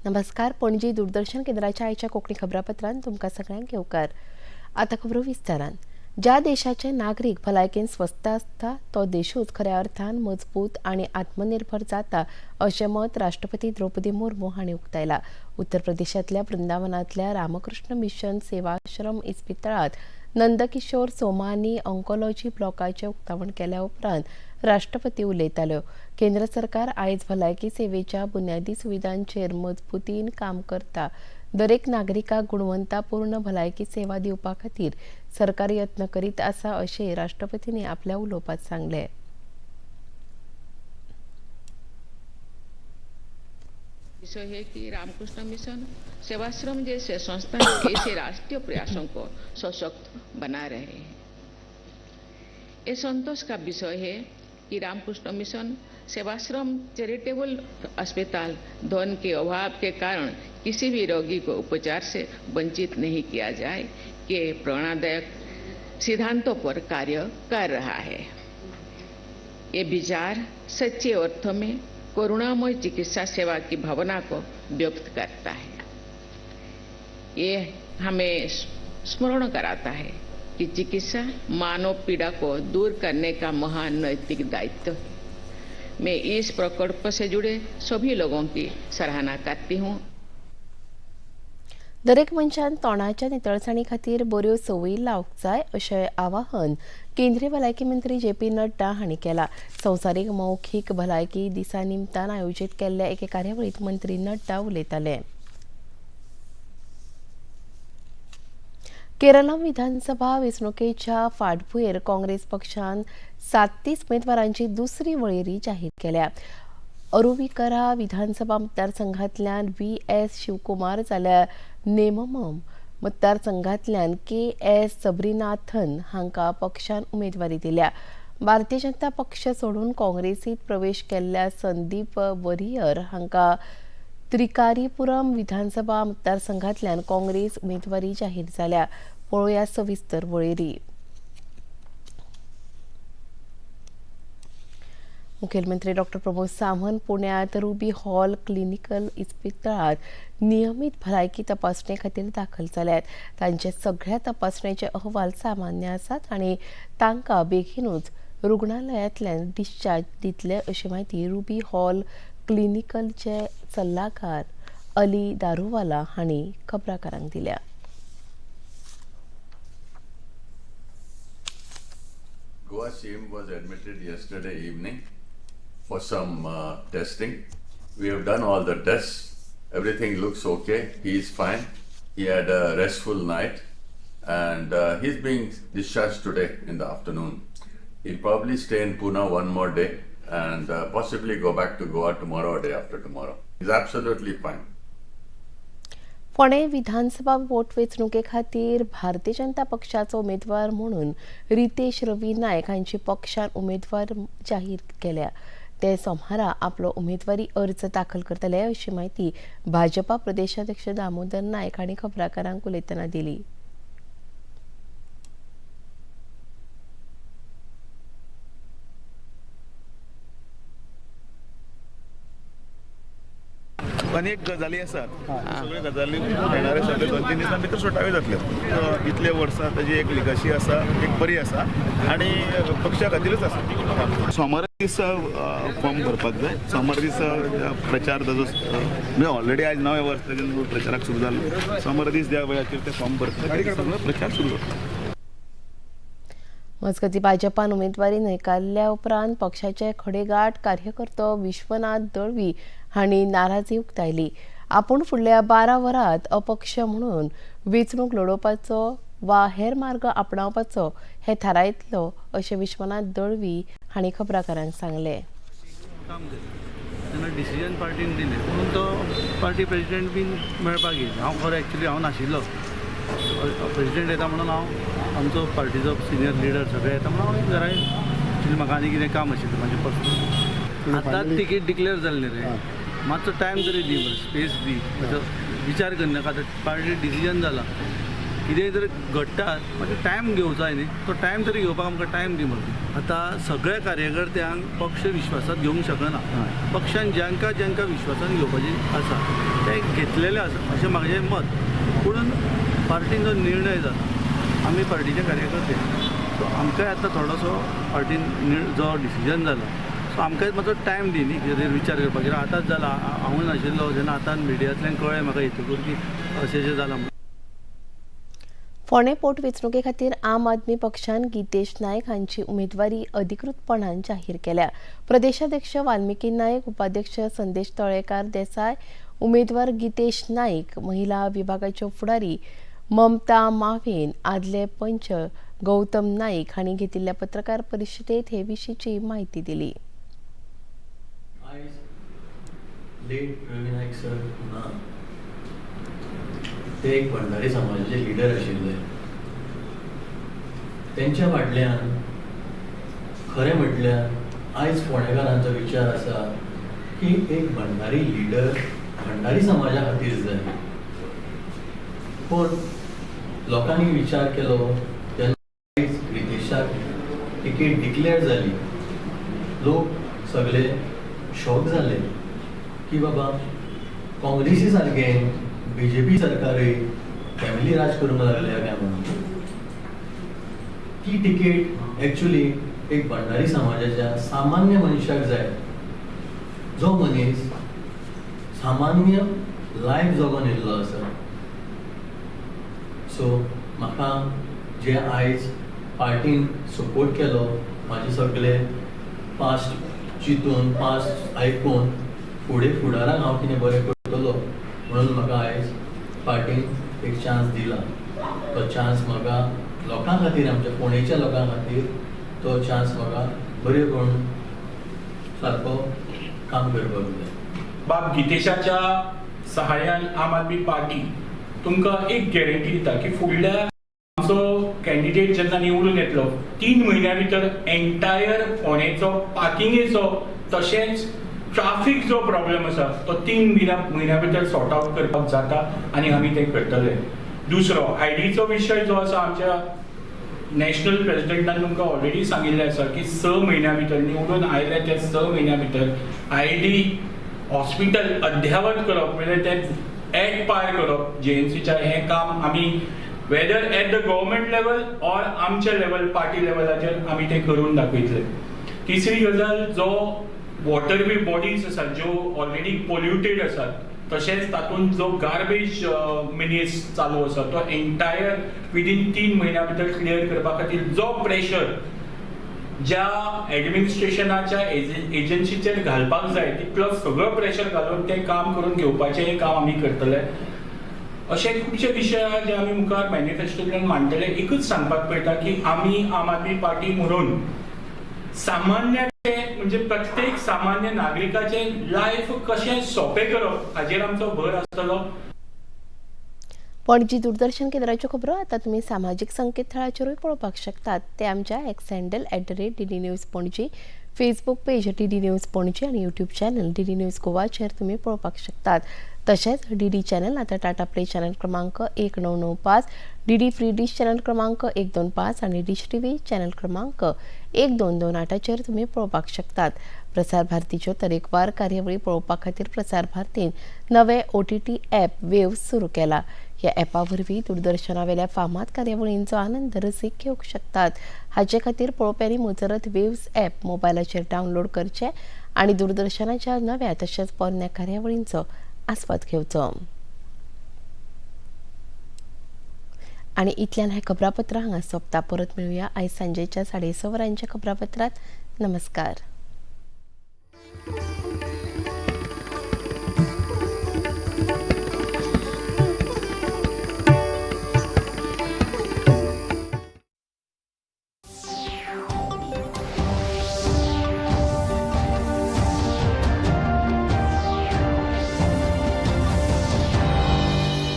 नमस्कार, पणजी दूरदर्शन केंद्राच्या आयच्या कोंकणी खबरापत्रांत तुमकां सगळ्यांक येवकार. आतां खबरो विस्तारान. ज्या देशाचे नागरीक भलायकेन स्वस्थ आसता तो देशूच खऱ्या अर्थान मजबूत आनी आत्मनिर्भर जाता अशें मत राष्ट्रपती द्रौपदी मुर्मू हांणी उक्तायला. उत्तर प्रदेशांतल्या वृंदावनांतल्या रामकृष्ण मिशन सेवाश्रम इस्पितळांत नंदकिशोर सोमानी ऑन्कोलॉजी ब्लॉकाचें उक्तावण केल्या उपरांत राष्ट्रपती उलयताल्यो. केंद्र सरकार आयज भलायकी सेवेच्या बुन्यादी सुविधांचेर मजबूतीन काम करता. दरेक नागरिकाक गुणवत्तापूर्ण भलायकी सेवा दिवपा खातीर सरकार यत्न करीत आसा अशें राष्ट्रपतींनी आपल्या उलोवपांत सांगलें. विषय है कि रामकृष्ण मिशन सेवाश्रम जैसे संस्थान ऐसे राष्ट्रीय प्रयासों को सशक्त बना रहे हैं. ये संतोष का विषय है कि रामकृष्ण मिशन सेवाश्रम चैरिटेबल अस्पताल धन के अभाव के कारण किसी भी रोगी को उपचार से वंचित नहीं किया जाए के प्रेरणादायक सिद्धांतों पर कार्य कर रहा है. ये विचार सच्चे अर्थों में करुणामय चिकित्सा सेवा की भावना को व्यक्त करता है. ये हमें स्मरण कराता है कि चिकित्सा मानव पीड़ा को दूर करने का महान नैतिक दायित्व है. मैं इस प्रकल्प से जुड़े सभी लोगों की सराहना करती हूँ. दरेक मनशान तोंडाच्या नितळसाणी खातीर बऱ्यो संवयी लावंक जाय अशें आवाहन केंद्रीय भलायकी मंत्री जे पी नड्डा हांणी केलां. संवसारीक मौखीक भलायकी दिसा निमतान आयोजीत केल्ल्या एके कार्यावळींत मंत्री नड्डा उलयताले. केरला विधानसभा वेंचणुकेच्या फाटभुंयेर काँग्रेस पक्षान 37 उमेदवारांची दुसरी वळेरी जाहीर केल्या. अरुविकरा विधानसभा मतदारसंघांतल्यान व्ही एस शिवकुमार जाल्यार नेममम मतदारसंघांतल्यान के एस सबरीनाथन हांकां पक्षान उमेदवारी दिल्या. भारतीय जनता पक्ष सोडून काँग्रेसीत प्रवेश केल्ल्या संदीप वरियर हांकां त्रिकारीपुरम विधानसभा मतदारसंघांतल्यान काँग्रेस उमेदवारी जाहीर जाल्या. पळोवया सविस्तर वळेरी. मुखेलमंत्री डॉक्टर प्रमोद सावंत पुण्यात रुबी हॉल क्लिनिकल इस्पितळांत नियमीत भलायकी तपासणे खातीर दाखल जाल्यात. तांचे सगळ्या तपासणेचे अहवाल सामान्य आसात आनी तांकां बेगीनूच रुग्णालयांतल्यान डिस्चार्ज दितले अशी म्हायती रुबी हॉल क्लिनिकलचे सल्लागार अली दारुवाला हांणी खबराकारांक दिल्या. Goa CM was admitted yesterday evening for some testing. We have done all the tests. Everything looks okay. He is fine. He had a restful night and he's being discharged today in the afternoon. He'll probably stay in Pune one more day and possibly go back to Goa tomorrow or day after tomorrow. He's absolutely fine. फोंडें विधानसभा पोटवेंचणुके खातीर भारतीय जनता पक्षाचो उमेदवार म्हणून रितेश रवी नायक हांची पक्षान उमेदवार जाहीर केल्या. ते सोमारा आपलो उमेदवारी अर्ज दाखल करतले अशी म्हायती भाजपा प्रदेशाध्यक्ष दामोदर नायक हांणी खबराकारांक उलयतना दिली. अनेक गजाली आसात, सगळ्यो गजाली येणारे सगळे 2-3 दिसां भितर सुटाव्यो जातल्यो. इतले वर्सां ताजी एक लिगशी आसा, एक बरी आसा आनी पक्षा खातीरच आसा. सोमारा दिसा फॉर्म भरपाक जाय. सोमार दिसा प्रचार ताजो म्हणजे ऑलरेडी आयज 9 वर्स ताजें प्रचाराक सुरू जालो. सोमार दीस ज्या वेळाचेर ते फॉर्म भरतले सगळो प्रचार सुरू जातलो. मजगतीं भाजपान उमेदवारी न्हयकारल्या उपरांत पक्षाचे खडेगांठ कार्यकर्तो विश्वनाथ दळवी हांणी नाराजी उक्तायली. आपूण फुडल्या 12 वरांत अपक्ष म्हणून वेंचणूक लडोवपाचो वा हेर मार्ग आपणावपाचो हें थारायतलो अशें विश्वनाथ दळवी हांणी खबराकारांक सांगलें. काम केलें तेन्ना डिसिजन पार्टीन दिलें म्हणून तो पार्टी प्रेजिडेंट बीन मेळपाक येयलो. हांव खरो एक्चुली हांव नाशिल्लो. प्रेजिडेंट येता म्हणून हांव आमचो पार्टीचो सिनियर लिडर सगळे येता म्हणून हांव घरा येयलो. एक्चुली म्हाका आनी कितें काम आशिल्लें म्हाजें पर्सनल. आतां तिकेट डिक्लेअर जाल्लें रे, मातसो टायम तरी दी, बरें स्पेस दी, मातसो विचार करनाका. आतां पार्टी डिसिजन जाला, कितेंय जर घडटा मागीर टायम घेवचो जाय न्ही, तो टायम तरी घेवपाक आमकां टायम दी म्हणून. आतां सगळ्या कार्यकर्त्यांक पक्ष विश्वासात घेवंक शकना. पक्षान जांकां जांकां विश्वासान घेवपाचें आसा ते घेतलेले आसा अशें म्हाजें मत. पूण पार्टीन जो निर्णय जाला, आमी पार्टीचे कार्यकर्ते, सो आमकांय आतां थोडोसो पार्टीन जो डिसिजन जाला, सो आमकांय मातसो टायम दी न्ही कितें विचार करपाक. कित्याक आतांच जाला, हांवूय नाशिल्लो जेन्ना, आतां मिडियांतल्यान कळ्ळें म्हाका हेतूर की अशें अशें जालां म्हणून. फोंडें पोटवेंचणुके खातीर आम आदमी पक्षान गीतेश नायक हांची उमेदवारी अधिकृतपणान जाहीर केल्या. प्रदेशाध्यक्ष वाल्मिकी नायक, उपाध्यक्ष संदेश तळेकार देसाय, उमेदवार गीतेश नायक, महिला विभागाच्यो फुडारी ममता मावेन, आदले पंच गौतम नाईक हांणी घेतिल्ल्या पत्रकार परिशदेत हे विशींची म्हायती दिली. आयज लेट रवी नायक सर ना. ते एक भंडारी समाजाचे लिडर आशिल्ले. तेंच्या फाटल्यान खरें म्हटल्यार आयज फोंडेकारांचो विचार आसा की एक भंडारी लिडर भंडारी समाजा खातीर जाय. पूण लोकांनी विचार केलो तेन्ना आयज रितेशाक तिकेट डिक्लेअर जाली, लोक सगळे शॉक जाले की बाबा काँग्रेसी सारकें बीजेपी सरकारय फॅमिली राज करूंक लागल्या काय म्हणून. ती तिकेट एक्चुली एक भंडारी समाजाच्या सामान्य मनशाक जाय, जो मनीस सामान्य लायफ जगोन येयल्लो आसा. सो म्हाका जे आयज पार्टीन सपोर्ट केलो, म्हाजे सगळे पास्ट चिंतून, पास्ट आयकून, फुडें फुडाराक हांव कितें बरें करतलो म्हणून म्हाका आयज पार्टीन एक चान्स दिला. तो चान्स म्हाका लोकां खातीर, आमच्या फोंडेच्या लोकां खातीर तो चान्स म्हाका बरें करून सारको काम करपाक जाय. बाब गितेशाच्या सहाय्यान आम आदमी पार्टी तुमकां एक गॅरंटी दिता की फुडल्या आमचो कॅन्डिडेट जेन्ना निवडून येतलो, 3 म्हयन्या भितर एंटायर फोंडेचो पार्किंगेचो तशेंच ट्राफीक जो प्रॉब्लेम आसा तो 3 म्हयन्या भितर सॉर्ट आवट करपाक जाता आनी आमी तें करतले. दुसरो आयडीचो विशय जो आसा, आमच्या नॅशनल प्रेसिडेंटान तुमकां ऑलरेडी सांगिल्लें आसा की 6 म्हयन्या भितर, निवडून आयले त्या 6 म्हयन्या भितर आयडी हॉस्पिटल अद्यावत करप, म्हणजे तें एट पार करप जीएमसीच्या, हें काम आमी whether at the government level or आमच्या लेवल, पार्टी लेवलाचेर आमी तें करून दाखयतले. तिसरी गजाल, जो वॉटर वे बॉडीज आसात ज्यो ऑलरेडी पोल्युटेड आसात, तशेंच तातूंत जो गार्बेज मिनीस चालू आसा तो एंटायर विदीन 3 म्हयन्या भितर क्लियर करपा खातीर जो प्रेशर ज्या एडमिनिस्ट्रेशनाच्या एजन्सीचेर घालपाक जाय तितलो सगळो प्रेशर घालून तें काम करून घेवपाचें हें काम आमी करतले. अशे खुबशे विशय आहा जे आमी मुखार मॅनिफेस्टोंतल्यान मांडटले. एकूच सांगपाक पळयता की आमी आम आदमी पार्टी म्हणून सामान्याचे, म्हणजे प्रत्येक सामान्य नागरिकाचें लायफ कशें सोंपें करप हाजेर आमचो भर आसतलो. पणजी दूरदर्शन केंद्राच्यो खबरो आतां तुमी सामाजीक संकेतथळाचेरूय पळोवपाक शकतात. ते आमच्या x handle @DDNews Panaji, Facebook page DD news Panaji आनी युट्यूब चॅनल डीडी न्यूज गोवाचेर तुमी पळोवपाक शकतात. तशेंच डीडी चॅनल आतां टाटा प्ले चॅनल क्रमांक 1995, डीडी फ्री डिश चॅनल क्रमांक 125 आनी डिश टीव्ही चॅनल क्रमांक 1228चेर तुमी पळोवपाक शकतात. प्रसार भारतीच्यो तरेकवार कार्यावळी पळोवपा खातीर प्रसार भारतीन नवे ओटीटी ॲप वेव सुरू केला. ह्या ॲपा वरवीं दूरदर्शनावेल्या फामाद कार्यावळींचो आनंद रसीक घेवंक शकतात. हाचे खातीर पळोवप्यांनी मुजरत वेव्स ॲप मोबायलाचेर डावनलोड करचें आनी दूरदर्शनाच्या नव्या तशेंच पोरण्या कार्यावळींचो आस्वाद घेवचो. आनी इतल्यान हें खबरापत्र हांगा सोंपता. परत मेळुया आयज सांजेच्या 6:30 वरांच्या खबरापत्रांत. नमस्कार.